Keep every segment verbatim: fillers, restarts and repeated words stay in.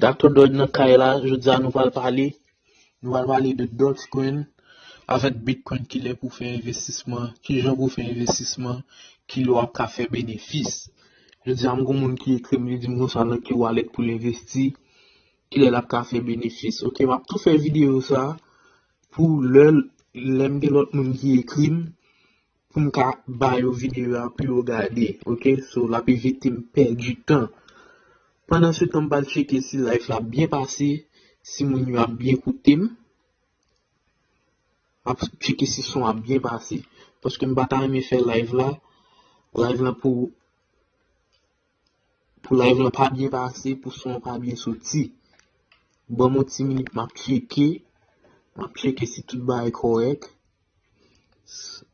Doctor Dodge nan kay la, jodi a nou pral pale, nou pral pale de Dogecoin avèk Bitcoin, kilè pou fè envestisman, kijan pou fè envestisman, kilè w ap ka fè benefis. Jodi a m gon moun ki ekri m, li di m konsa nan ki wallet pou l envesti, kilè l ap ka fè benefis. Ok, m ap tou fè videyo sa pou lè, lè m gen lòt moun ki ekri m, pou m ka ba yo videyo a pou yo gade. Ok, so l ap evite m pèdi tan. Pandan se tan, m pral tcheke si live la byen pase, si moun yo ap byen koute m. M ap tcheke si son ap byen pase. Paske m pa ta renmen fè live la, live la pou, pou live la pa byen pase, pou son an pa byen soti. Ban m yon ti minit, m ap tcheke. M ap tcheke si tout bagay kòrèk.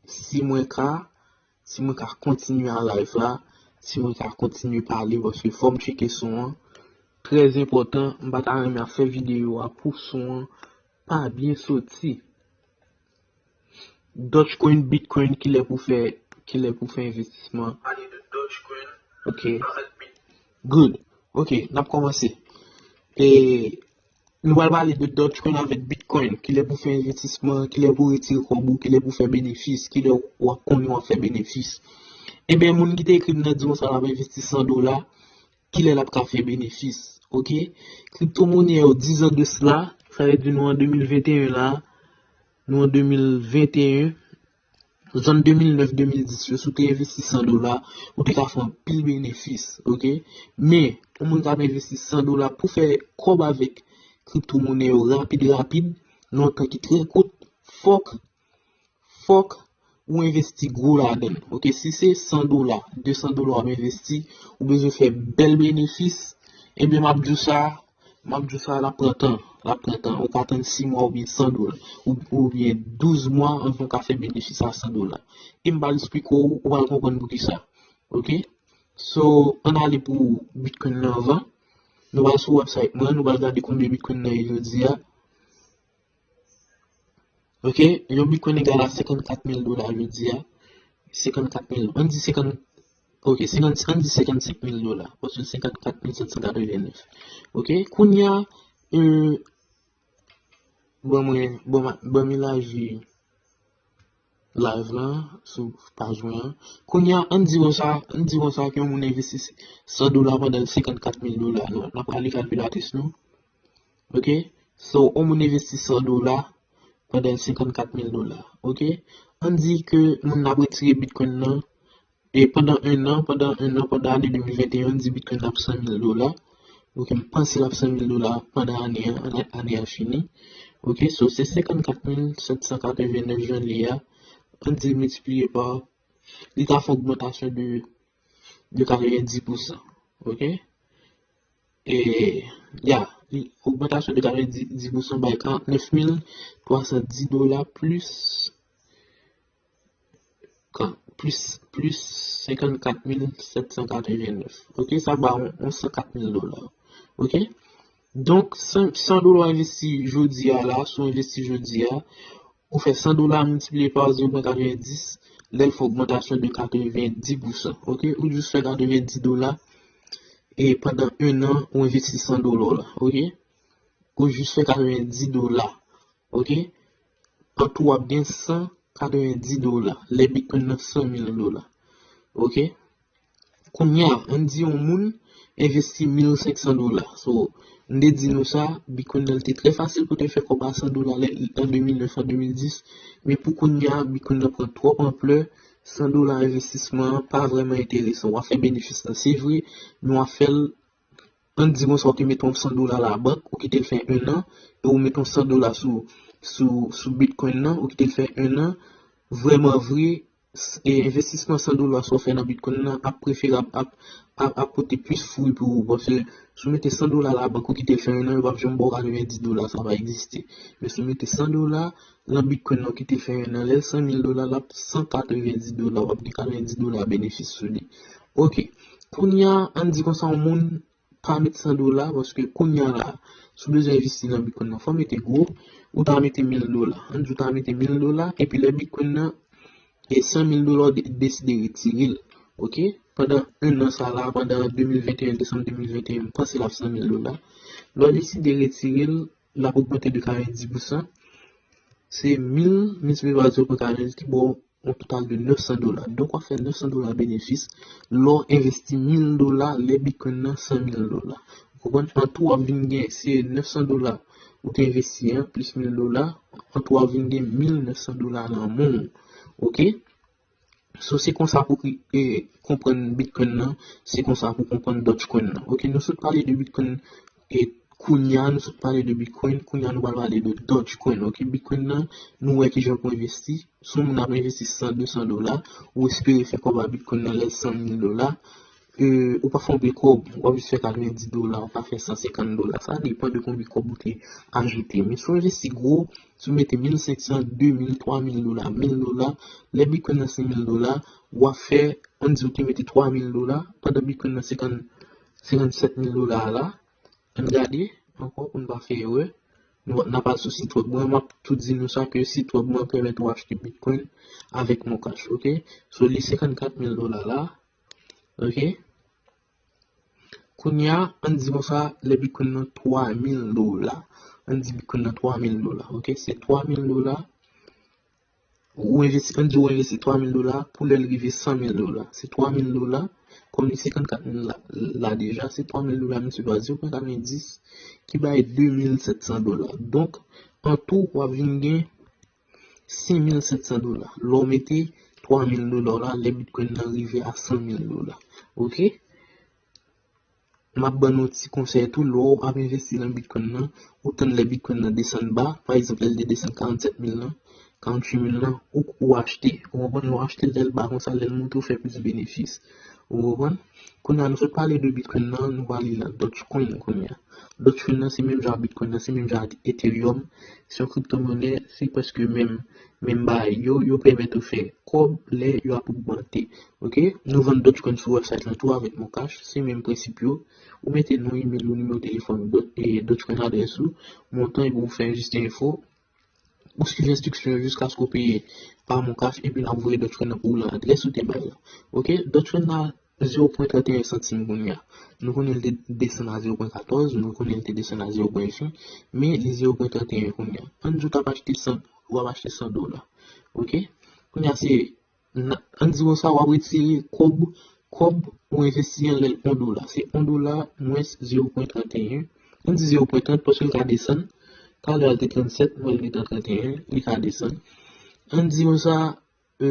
Si mwen ka, si mwen ka kontinye a live la, si mwen ka kontinye pale, paske fò m tcheke son an. Trè enpòtan, m pa ta renmen ap fè videyo a pou son an pa byen soti. Dogecoin, Bitcoin, kilè pou fè, kilè pou fè envestisman. Ok. Good. Ok, n ap kòmanse. E nou pral pale de Dogecoin avèk Bitcoin. Kilè pou fè envestisman, kilè pou retire kòb ou, kilè pou fè benefis, kilè w ap konnen w ap fè benefis. Ebyen, moun ki te ekri m nan di konsa l ap envesti san dola, kilè l ap ka fè benefis. Ok? Kriptomonè yo, dizan de sila, sa vle di nou an de mil venteyen la, nou an de mil venteyen, zòn de mil nèf, de mil dis yo, si w te envesti san dola, ou te ka fè anpil benefis, ok? Men, yon moun k ap envesti san dola pou fè kòb avèk kriptomonè yo rapid, rapid, nan yon tan ki trè kout, fòk, fòk ou envesti gwo ladan l, ok? Si se san dola, de san dola w ap envesti, ou bezwen fè bèl benefis, ebyen, m ap di w sa, M ap di w sa, l ap pran tan. L ap pran tan. Ou ka tann sis mwa oubyen san dola. Ou, oubyen douz mwa anvan w ka fè benefis a san dola. E m pral esplike w, ou pral konprann poukisa. Ok? So, ann ale pou Bitcoin nan anvan. Nou pral sou website mwen, nou pral gade konbyen Bitcoin nan ye jodi a. Ok? Yon Bitcoin egal a senkannkat mil dola jodi a. Senkannkat mil. Ann di senkant, ok, senkant, ann di senkannsenk mil dola. Paske senkannkat mil sèt san katreven nèf. Ok? Kounye a, euh, ban mwen, ban m, ban m elaji live lan sou paj mwen an. Kounye a, ann di konsa, ann di konsa ke yon moun envesti san dola pandan senkannkat mil dola. Nou, n ap pale kalkilatris nou. Ok? So, yon moun envesti san dola pandan senkannkat mil dola. Ok? Ann di ke moun nan ap retire Bitcoin nan, e pandan en an, pandan en an, pandan ane de mil venteyen, ann di Bitcoin nan ap san mil dola. Ok, m panse l ap san mil dola pandan ane an, ane, ane an fini. Ok, so se senkannkat mil sèt san katreven nèf jan li a. Ann di miltipliye pa, li ta fè ogmantasyon de, de katreven dis pousan. Ok? E, ya, li, ogmantasyon de katreven dis pousan bay karant nèf mil twa san dis dola plis, kan, plis, plis senkannkat mil sèt san katreven nèf. Ok, sa ba yon, yon san kat mil dola. Ok? Donk, san, san dola w envesti jodi a la, si w envesti jodi a, ou fè san dola miltipliye pa zewo pwen katreven dis, lè l fè ogmantasyon de katreven dis pousan. Ok? Ou jis fè katreven dis dola, e pandan en an, ou envesti san dola w la. Ok? Ou jis fè katreven dis dola. Ok? An tou, w ap gen san katreven dis dola. Lè Bitcoin nan san mil dola. Ok? Kounye a, ann di yon moun envesti mil senk san dola. So, m te di nou sa, Bitcoin nan te trè fasil pou te fè kòb a san dola lè, an de mil nèf, an de mil dis. Men pou kounye a, Bitcoin nan pran twòp anplè, san dola envestisman an pa vrèman enteresan. W ap fè benefis lan, se vre, men w ap fè l, ann di konsa, w te mete yon san dola labank, ou kite l fè en an, e ou mete yon san dola sou, sou, sou Bitcoin nan, ou kite l fè en an, vrèman vre, s-, e, envestisman san dola sa w fè nan Bitcoin nan ap preferab, ap, ap, ap pote plis fwi pou ou. Paske si w mete san dola labank ou kite l fè en an, yo p ap janm ba w katreven dis dola, sa pa egziste. Men si w mete san dola nan Bitcoin nan ou kite l fè en an, lè l san mil dola, l ap san katreven dis dola, w ap gen katreven dis dola benefis sou li. Ok. Kounye a, ann di konsa, yon moun pa met san dola, paske kounye a la, si w bezwen envesti nan Bitcoin nan, fò w mete gwo, ou ta mete mil dola. Ann di w ta mete mil dola, epi lè Bitcoin nan, e san mil dola, w de-, deside retire l. Ok? Pandan en an sa la, pandan de mil venteyen, desanm de mil venteyen, m panse l ap san mil dola. Lè w deside retire l, l ap ogmante de katrevendis pousan. Se mil miltipliye pa zewo pwen katrevendis ki ba w yon total de nèf san dola. Donk, w ap fè nèf san dola benefis lè w envesti mil dola lè Bitcoin nan san mil dola. Ou konprann? An tou, w ap vin gen, se nèf san dola ou te envesti an, plis mil dola, an tou, w ap vin gen mil nèf san dola nan men w. Oke? So, se konsa pou ki, e, konprann Bitcoin nan, se konsa pou konprann Dogecoin nan. Oke, nou sot pale de Bitcoin e kounye a, nou sot pale de Bitcoin, kounye a nou pral pale de Dogecoin. Oke, Bitcoin nan, nou wè ki jan pou envesti. Si yon moun ap envesti san, de san dola, ou espere fè kòb a Bitcoin nan lè san mil dola, e, ou pa fè yon pil kòb, w ap jis fè katrevendis dola, ou pa fè san senkant dola. Sa depann de konbyen kòb ou te ajoute. Men si w envesti gwo, si w mete mil senk san, de mil, twa mil dola, mil dola, lè Bitcoin nan se mil dola, w ap fè, ann di ou te mete twa mil dola, pandan Bitcoin nan senkant, senkannsèt mil dola a la, ann gade ankò pou n pa fè erè. Nou, n ap al sou sit wèb mwen, m ap tou di nou sa ke sit wèb mwen pèmèt ou achte Bitcoin avèk Moncash, oke? So, li senkannkat mil dola la, oke? Kounye a, ann di konsa, lè Bitcoin nan twa mil dola. Ann di Bitcoin nan twa mil dola, oke? Se twa mil dola. Ou envesti, ann di ou envesti twa mil dola pou lè l rive san mil dola. Se twa mil dola, kòm li senkannkat mil la, la deja, se twa mil dola miltipliye pa zewo pwen katrevendis ki bay de mil sèt san dola. Donk, an tou, w ap vin gen senk mil sèt san dola. Lè w mete twa mil dola w la, lè Bitcoin nan rive a san mil dola. Oke? M ap ban nou ti konsèy tou, lè w ap envesti nan Bitcoin nan, ou tann lè Bitcoin nan desann ba, pa egzanp, lè l te desann karannsèt mil lan, karanntuit mil lan, ou, ou achte. Ou konprann? Lè w achte, lè l ba konsa, lè l monte, ou fè plis benefis. Ou konprann? Kounye a, nou sot pale de Bitcoin nan, nou prale nan Dogecoin kounye a. Dogecoin nan, se menm jan ak Bitcoin nan, se menm jan ak Ethereum. Se yon kriptomonè, se prèske menm, menm bagay yo, yo pèmèt ou fè kòb lè yo ap ogmante. Oke? Nou vann Dogecoin sou website lan tou avèk Moncash, se menm prensip yo. Ou mete non, email ou, nimewo telefòn, Dot-, e Dogecoin adrès ou, montan epi ou fè enregistre enfo. Ou swiv enstriksyon yo jiskaske ou peye pa Moncash epi n ap voye Dogecoin nan pou ou lan adrès ou te bay la. Oke? Dogecoin nan zewo pwen trannteyen santim kounye a. Nou konnen l te desann a zewo pwen katòz, nou konnen l te desann a zewo pwen ven, men li zewo pwen trannteyen kounye a. Ann di w t ap achte san, w ap achte san dola. Oke? Kounye a se, ann di konsa, w ap retire kòb, kòb ou envesti an lè l yon dola. Se yon dola mwens zewo pwen trannteyen. Ann di zewo pwen trant paske l ka desann. Talè a l te trannsèt, mwen l te trannteyen, li ka desann. Ann di konsa, e,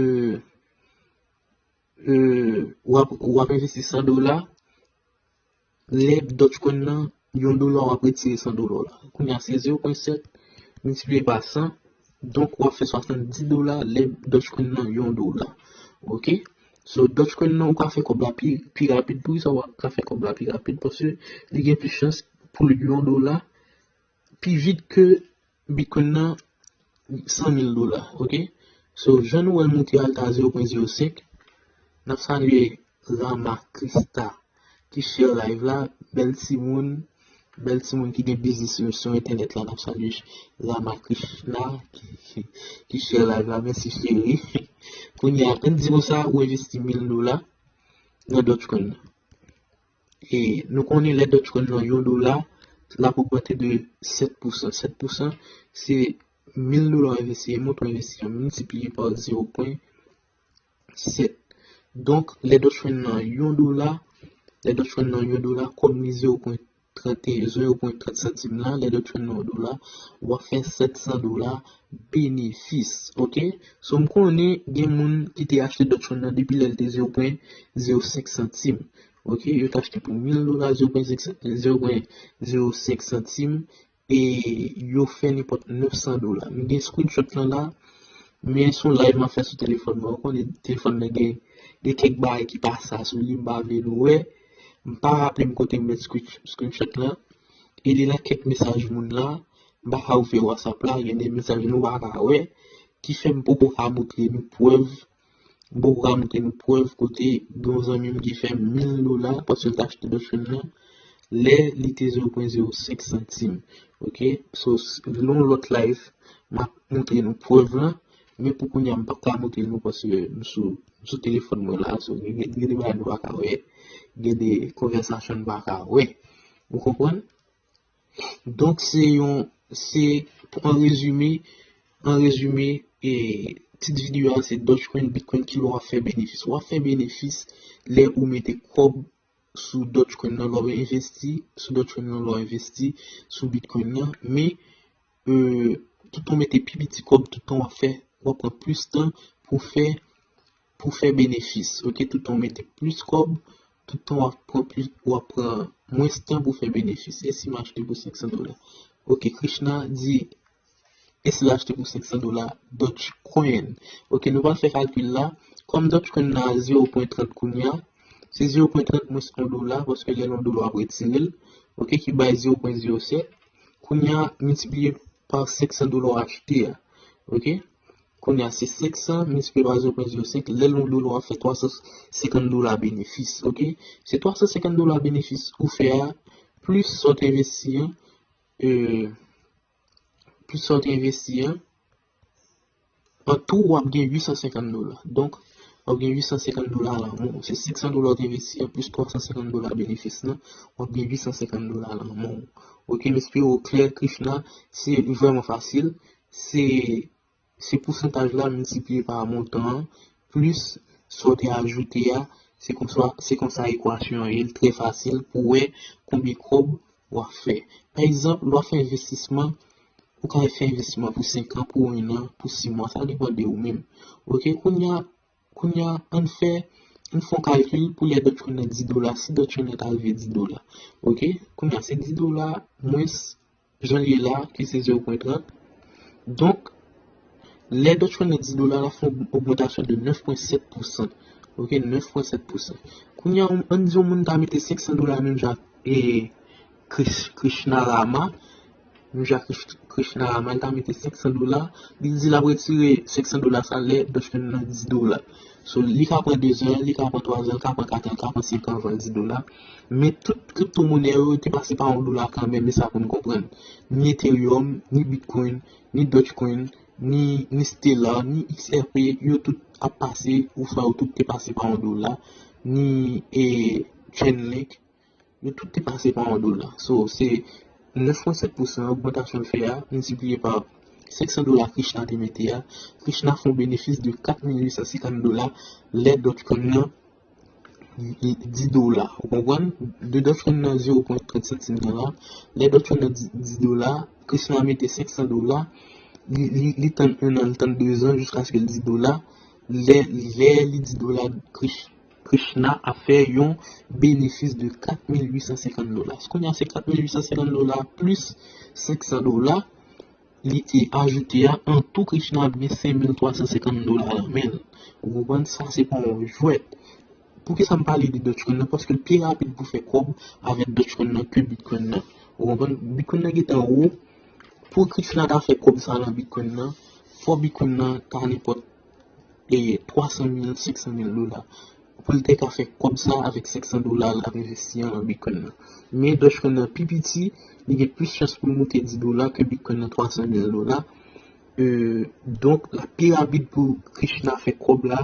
e, w ap, w ap envesti san dola, lè Dogecoin nan, yon dola w ap retire san dola w la. Kounye a se zewo pwen sèt miltipliye pa san, donk w ap fè swasanndis dola lè Dogecoin nan yon dola. Oke? So, Dogecoin nan ou ka fè kòb la pi, pi rapid. Poukisa w ka fè kòb la pi rapid? Paske li gen plis chans pou l yon dola pi vit ke Bitcoin nan san mil dola, oke? So, jan nou wè l monte al ta zewo pwen zewo senk, n ap salye Rama Krista ki share live la, bèl timoun, bèl timoun ki gen biznis yo sou entènèt la, n ap salye Rama Krishna ki, ki, ki share live la, mèsi cheri. Kounye a, ann di konsa, ou envesti mil dola nan Dogecoin nan. E nou konnen lè Dogecoin nan yon dola, l ap ogmante de sèt pousan. Sèt pousan, se mil dola w envesti, e montan w envesti an miltipliye pa zewo pwen sèt. Donk, lè Dogecoin nan yon dola, lè Dogecoin nan yon dola, kòm li zewo pwen trannteyen, zewo pwen trant santim la, lè Dogecoin nan yon dola, w ap fè sèt san dola benefis, oke? So, m konnen gen moun ki te achte Dogecoin nan depi lè l te zewo pwen zewo senk santim. Oke, yo t achte pou mil dola, zewo pwen senk, zewo pwen zewo senk santim, e yo fè nenpòt nèf san dola. M gen screenshot lan la, men se yon live m ap fè sou telefòn mwen. Ou konnen telefòn nan gen, gen kèk bagay ki pa sa sou li, m pa vle nou wè. M pa raple m kote m met screen-, screenshot lan. E li nan kèk mesaj moun la, m pa ka ouvè WhatsApp la, gen de mesaj nou pa ka wè, ki fè m poko ka montre nou prèv, m poko ka montre nou prèv kote gen yon zanmi m ki fè mil dola, paske l te achte Dogecoin nan, lè li te zewo pwen zewo senk santim. Oke? So, s-, nan yon lòt live, m ap montre nou prèv lan, men pou kounye a, m p ap ka montre nou paske m sou, m sou telefòn mwen la, so, gen, gen de bagay nou pa ka wè, gen de konvèsasyon nou pa ka wè. Ou konprann? Donk, se yon, se, an rezime, an rezime, e, tit videyo a, se Dogecoin, Bitcoin, ki lè w ap fè benefis. W ap fè benefis lè ou mete kòb sou Dogecoin nan, lè w envesti sou Dogecoin nan, lè w envesti sou Bitcoin nan, men, e, toutan w mete pi piti kòb, toutan w ap fè, w ap pran plis tan pou fè, pou fè benefis. Ok, toutan w mete plis kòb, toutan w ap pran plis, w ap pran mwens tan pou fè benefis. E si m achte pou senk san dola? Ok, Krishna di, e si l achte pou senk san dola Dogecoin? Ok, nou pral fè kalkil la. Kòm Dogecoin nan a zewo pwen trant kounye a, se zewo pwen trant mwens yon dola, paske lè yon dola w ap retire l, ok, ki bay zewo pwen zewo sèt. Kounye a, miltipliye pa senk san dola w achte a. Ok? Kounye a, se senk san miltipliye pa zewo pwen zewo senk, lè yon dola w ap fè twa san senkant dola benefis. Ok? Se twa san senkant dola benefis ou fè a, plis sa w te envesti an, e, plis sa w te envesti an, an tou, w ap gen uit san senkant dola. Donk, w ap gen uit san senkant dola lan men w. Se senk san dola w te envesti an, plis twa san senkant dola benefis lan, w ap gen uit san senkant dola lan men w. Ok, m espere w klè, Krishna, se vrèman fasil. Se, se pousantaj la miltipliye pa montan an, plis sa w te ajoute a, se konsa, se konsa ekwasyon an ye, l trè fasil pou wè konbyen kòb w ap fè. Pa egzanp, lè w ap fè envestisman, ou ka fè envestisman pou senk an, pou en an, pou sis mwa, sa depann de ou menm. Ok, kounye a, kounye a, ann fè, ann fè yon kalkil pou lè Dogecoin nan dis dola, si Dogecoin nan ta rive dis dola. Ok, kounye a, se dis dola mwens jan l ye la, ki se zewo pwen trant. Donk, lè Dogecoin nan dis dola, l ap fè yon ogmantasyon de nèf pwen sèt pousan. Ok, nèf pwen sèt pousan. Kounye a, ann di yon moun ta mete senk san dola menm jan ak, e, Krish, Krishna Rama, menm jan ak Krish, Krishna Rama, l ta mete senk san dola, li di l ap retire senk san dola sa lè Dogecoin nan dis dola. So, li ka pran de zan, li ka pran twa zan, li ka pran kat an, li ka pran senk an avan dis dola. Men tout kriptomonè yo te pase pa yon dola kanmenm, e sa pou n konprann. Ni Ethereum, ni Bitcoin, ni Dogecoin, ni, ni Stellar, ni X R P, yo tout ap pase, ou fè yo tout te pase pa yon dola, ni, e, Chainlink, yo tout te pase pa yon dola. So, se nèf pwen sèt pousan ogmantasyon l fè a, miltipliye pa senk san dola Krishna te mete a. Krishna fè yon benefis de kat mil uit san senkant dola lè Dogecoin nan dis dola. Ou konprann? De Dogecoin nan zewo pwen trant santim nan la. Lè Dogecoin nan dis dola, Krishna mete senk san dola. Li, li, li tann en an, li tann de zan jiskaske l dis dola. Lè, lè li dis dola, Krish, Krishna ap fè yon benefis de kat mil uit san senkant dola. Kounye a, se kat mil uit san senkant dola plis senk san dola li te ajoute a, an tou Krishna ap gen senk mil twa san senkant dola nan men l. Ou konprann? Sa se pa yon jwèt. Poukisa m pale de Dogecoin nan? Paske l pi rapid pou fè kòb avèk Dogecoin nan ke Bitcoin nan. Ou konprann? Bitcoin nan gentan wo. Pou Krishna ta fè kòb sa nan Bitcoin nan, fò Bitcoin nan ta nenpòt e twa san mil, senk san mil dola. Pou l te ka fè kòb sa avèk senk san dola l ap envesti an nan Bitcoin nan. Men Dogecoin nan pi piti, li gen plis chans pou l moute dis dola ke Bitcoin nan twa san mil dola. E, donk, l ap pi rapid pou Krishna fè kòb la,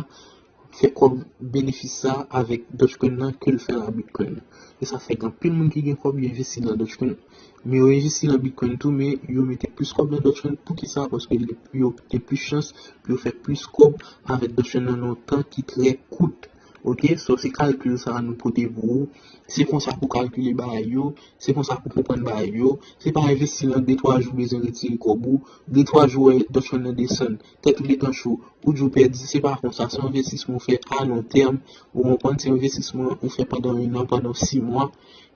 fè kòb benefis sa avèk Dogecoin nan ke l fè l ak Bitcoin nan. E sa fè gen anpil moun ki gen kòb yo envesti nan Dogecoin. Men yo envesti nan Bitcoin tou, men yo mete plis kòb nan Dogecoin. Poukisa? Paske yo gen plis chans pou yo fè plis kòb avèk Dogecoin nan nan yon tan ki trè kout. Ok, so se kalkil sa a nou pote pou ou. Se konsa pou kalkile bagay yo, se konsa pou konprann bagay yo. Se pa envesti nan de twa jou bezwen retire kòb ou, de twa jou wè Dogecoin nan desann, tèt ou gentan cho, ou di w pèdi, se pa konsa. Se yon envestisman ou fè a lon tèm, ou konprann, se yon envestisman ou fè pandan en an, pandan sis mwa,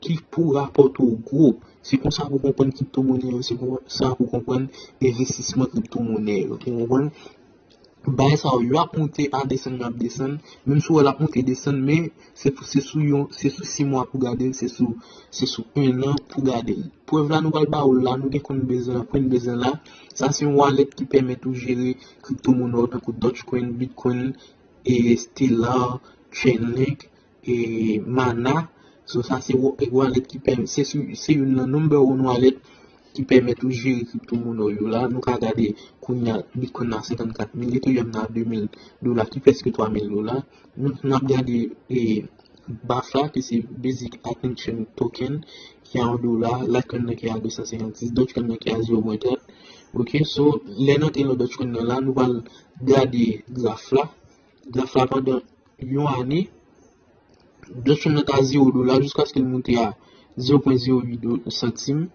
ki pou rapòte w gwo. Se konsa pou konprann kriptomonè yo, se konsa pou konprann envestisman kriptomonè yo. Ou konprann? Bagay sa yo, y ap monte, ap desann, y ap desann. Menm si w wè l ap monte, desann, men se pou, se sou yon, se sou sis mwa pou gade l, se sou, se sou en an pou gade l. Prèv la nou pral ba ou la, nou gen kòb nou bezwen an, kòb nou bezwen la. Sa se yon wallet ki pèmèt ou jere kriptomonè w tankou Dogecoin, Bitcoin, e Stellar, Chainlink, e Mana. So, sa se wa-, wallet ki pèmèt, se sou, se youn nan number one wallet ki pèmèt ou jere kriptomonè w yo la. Nou ka gade kounye a Bitcoin nan senkannkat mil, Ethereum nan de mil dola, ki prèske twa mil dola. Nou, n ap gade, e, baf la, ki se Basic Attention Token, ki a yon dola, Litecoin nan ki a de san senkannsis, Dogecoin nan ki a zewo pwen trant. Ok, so, lè n antre nan Dogecoin nan la, nou pral gade graf la. Graf la pandan yon ane, Dogecoin nan ta zewo dola jiskaske l moute a zewo pwen zewo uit do-, santim.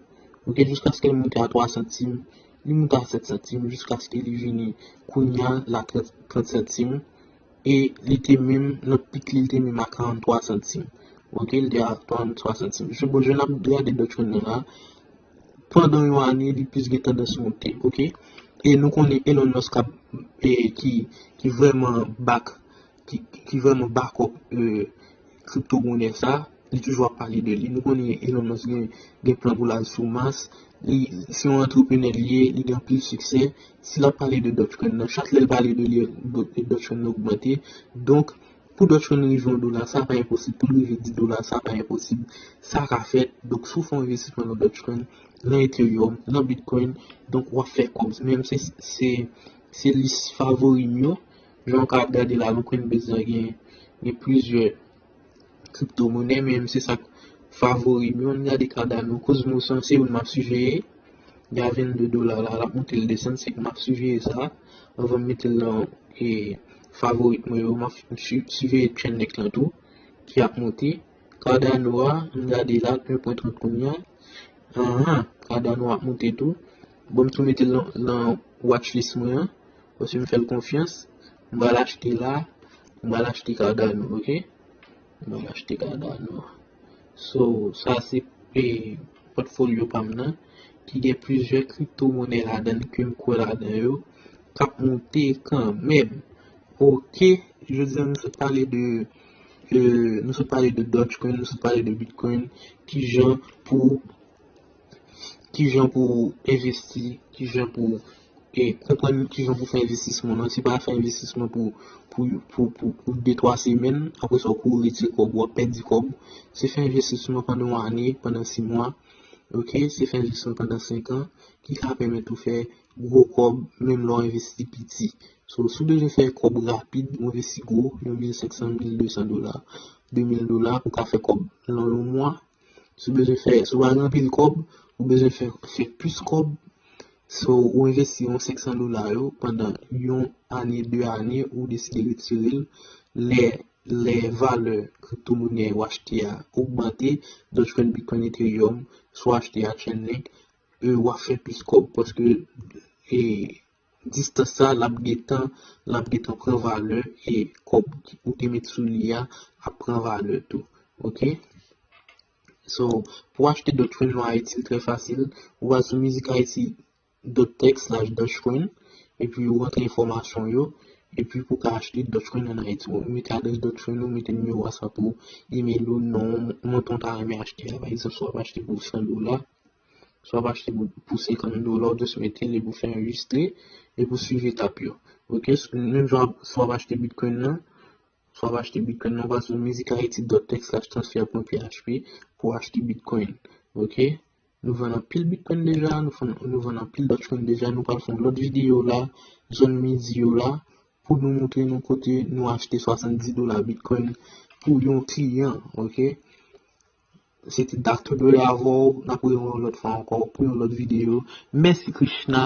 Ok, jiskaske l moute a twa santim. Li moute a sèt santim, jiskaske li vini kounye a la trant, trant santim. E li te menm, nan pik li, li te menm a karant twa santim. Ok, li te a karant twa santim. Jodi a n ap gade Dogecoin nan la. Pandan yon ane, li plis gen tandans monte, ok? E nou konnen Elon Musk ap, e, ki, ki vrèman back, ki, ki vrèman back up, e, kripto monè sa, li toujou ap pale de li. Nou konnen Elon Musk gen, gen plan pou l al sou Mas. Li, se yon antreprenè li ye, li gen anpil siksè. Si l ap pale de Dogecoin nan, chak lè l pale de li, Dogecoin nan ogmante. Donk, pou Dogecoin rive yon dola, sa pa enposib. Pou l rive dis dola, sa pa enposib. Sa ka fèt. Donk, si w fè yon envestisman nan Dogecoin, nan Ethereum, nan Bitcoin, donk w ap fè kòb. Menm se, se, se lis favori m yo. Jan w ka ap gade la, nou Coinbase lan gen, gen plizyè kripto monè, menm se sa k favori m yo. Ann gade Cardano, Cosmos an, se youn m ap siveye. Li a vennde dola la, l ap monte, l desann, se m ap siveye sa. Anvan m mete l nan, e, favorit mwen yo, m ap su-, siveye Chainlink lan tou, ki ap monte. Cardano a, m gade la, en pwen trant kounye a. Anhan, Cardano ap monte tou. Bon, m tou mete l nan, nan watchlist mwen an, paske m fè l konfyans. M pral achte la, m pral achte Cardano, ok? M pral achte Cardano. So, sa se, e, pòtfolyo pa m nan, ki gen plizyè kripto monè ladan l ke m kwè ladan yo, k ap monte kanmenm. Ok, jodi a nou sot pale de, e, nou sot pale de Dogecoin, nou sot pale de Bitcoin, kijan pou, kijan pou envesti, kijan pou, e, konprann kijan pou fè envestisman nan. Se pa fè envestisman pou, pou, pou, pou, pou de twa semèn, apre sa w kouri retire kòb, w ap pèdi kòb. Se fè envestisman pandan yon ane, pandan sis mwa. Ok, se fè envestisman pandan senk an, ki ka pèmèt ou fè gwo kòb, menm lè w envesti piti. So, si w bezwen fè kòb rapid, ou envesti gwo, yon mil senk san, mil de san dola, de mil dola, ou ka fè kòb nan yon mwa. Si w bezwen fè, si w pa gen anpil kòb, ou bezwen fè, fè plis kòb. So, ou envesti yon senk san dola yo pandan yon ane, de ane, ou deside retire l. Lè, lè valè kripto monè ou achte a ogmante, Dogecoin, Bitcoin, Ethereum, si w achte a Chainlink, e, w ap fè plis kòb paske, e, distans sa, l ap gentan, l ap gentan pran valè, e kòb ou te met sou li a ap pran valè tou. Ok? So, pou achte Dogecoin nan Ayiti, l trè fasil. Ou al sou Music Haiti dot tech slash Dogecoin, epi ou rantre enfòmasyon yo, epi pou ka achte Dogecoin an Ayiti. Ou mete adrès Dogecoin ou, mete nimewo WhatsApp ou, email ou, non, montan w ta renmen achte a. Pa egzanp, si w ap achte pou san dola, si w ap achte pou, pou senkant dola, ou just mete l epi w fè anrejistre, epi w swiv etap yo. Ok, s-, menm jan si w ap achte Bitcoin nan, si w ap achte Bitcoin nan, w al sou Music Haiti dot tech slash transfer pwen P H P pou achte Bitcoin. Ok, nou vann anpil Bitcoin deja, nou vann, nou vann anpil Dogecoin deja, nou pral fè yon lòt videyo la, zòn midi yo la, pou nou montre nou kote nou achte swasanndis dola Bitcoin pou yon kliyan, ok? Se te Doctor Dre avè w, n ap rewè yon lòt fwa ankò pou yon lòt videyo. Mèsi Krishna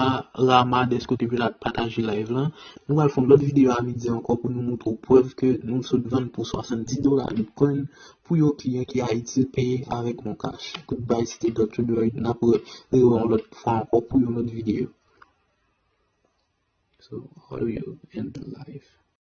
Rama dèske w te vin la pataje live lan. Nou pral fè yon lòt videyo a midi ankò pou nou montre w prèv ke nou sot vann pou swasanndis dola Bitcoin pou yon kliyan ki Ayiti, l peye avèk Moncash. Goodbye, se te Doctor Dre. N ap re-, rewè yon lòt fwa ankò pou yon lòt videyo. So, how do you end the live?